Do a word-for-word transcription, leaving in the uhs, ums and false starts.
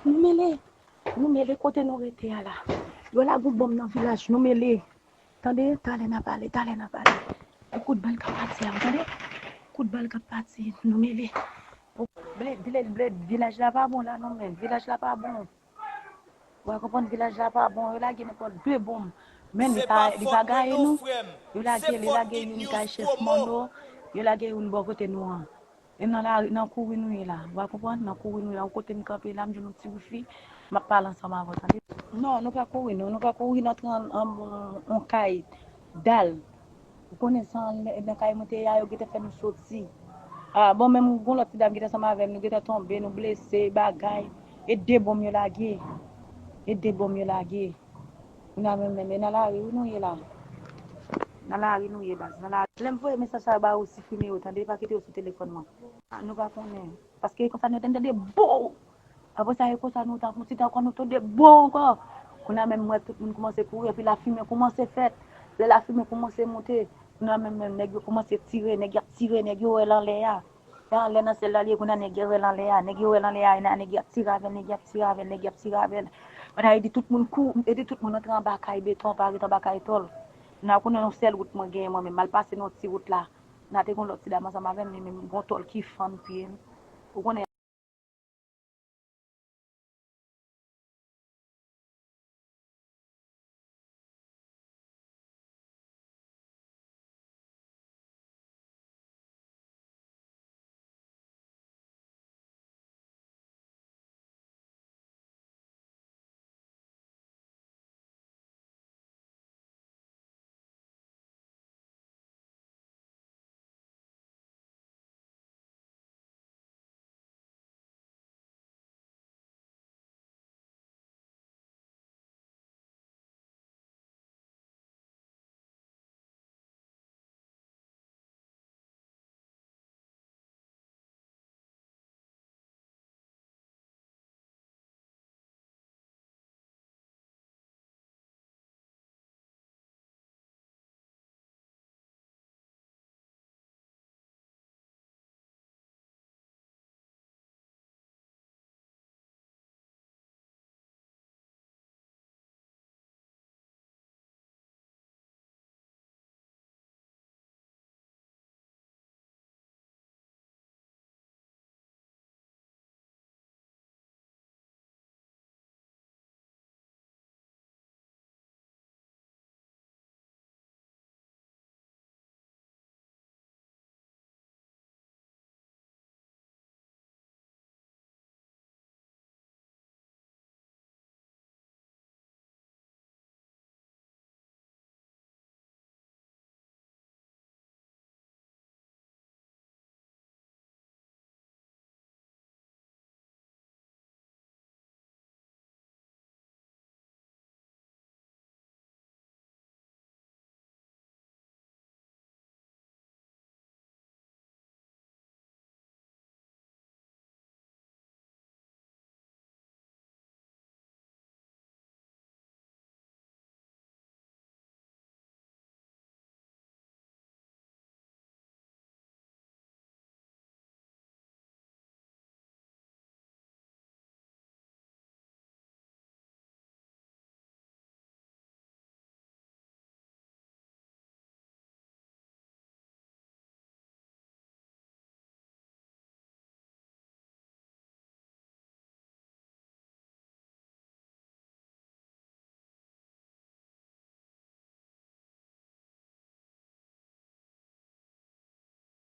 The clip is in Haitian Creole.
Nou mele, nou mele kote nou rete a la. Yo lage yon bonm nan vilaj, nou mele. Tande, talè n a pale, talè n a pale. E kout bal k ap pati a, tande? Kout bal k ap pati, nou mele. Ble, ble, ble, vilaj la pa bon la non, men. Vilaj la pa bon. Ou a konprann, vilaj la pa bon. Yo lage nenpòt de bonm. Men li pa, li pa gaye nou. Yo lage, li lage youn kay chèf Manno. Yo lage youn bò kote nou an. E nan la, nan kouri nou ye la. Ou a konprann? Nan kouri nou ye la. Ou kote m kanpe la, m jwenn yon ti wifi. M ap pale ansanm avè w, tande? Non, nou pa kouri, non. Nou pa kouri, n antre an, an, an kay dal. Ou konnen sa, nan kay mwen te ye a, yo gentan fè nou soti. Ah, bon, menm gon lòt ti dam ki te ansanm avè m, nou gentan tonbe, nou blese, bagay. E de bonm yo lage. E de bonm yo lage. Kounye a menm, menm, e nan lari wi nou ye la. Nan lari nou ye, baz. Nan lari. Lè m voye mesaj sa yo ba ou, siprime yo, tande, pa kite yo sou telefòn mwen. Ah, nou pa konnen. Paske e konsa nou te tande bow! Apre sa, e konsa nou ta, si ta ankò nou tande bow ankò. Kounye a menm, m wè tout moun kòmanse kouri, epi lafimen kòmanse fèt. Lè lafimen kòmanse monte, kounye a menm, menm, nèg yo kòmanse tire, nèg y ap tire, nèg yo wè l anlè a. E anlè nan syèl la li ye, kounye a nèg yo wè l anlè a, nèg yo wè l anlè a, e nan nèg y ap tire avè l, nèg y ap tire avè l, nèg y ap tire avè l. Pandan e di tout moun kou, e di tout moun antre anba kay beton, pa ret anba kay tòl. Nan konnen yon sèl wout mwen genyen mwen menm, m al pase nan yon ti wout la. Nan te gon lòt ti dam ansanm avè m, li menm gon tòl ki fann pye m. Ou konnen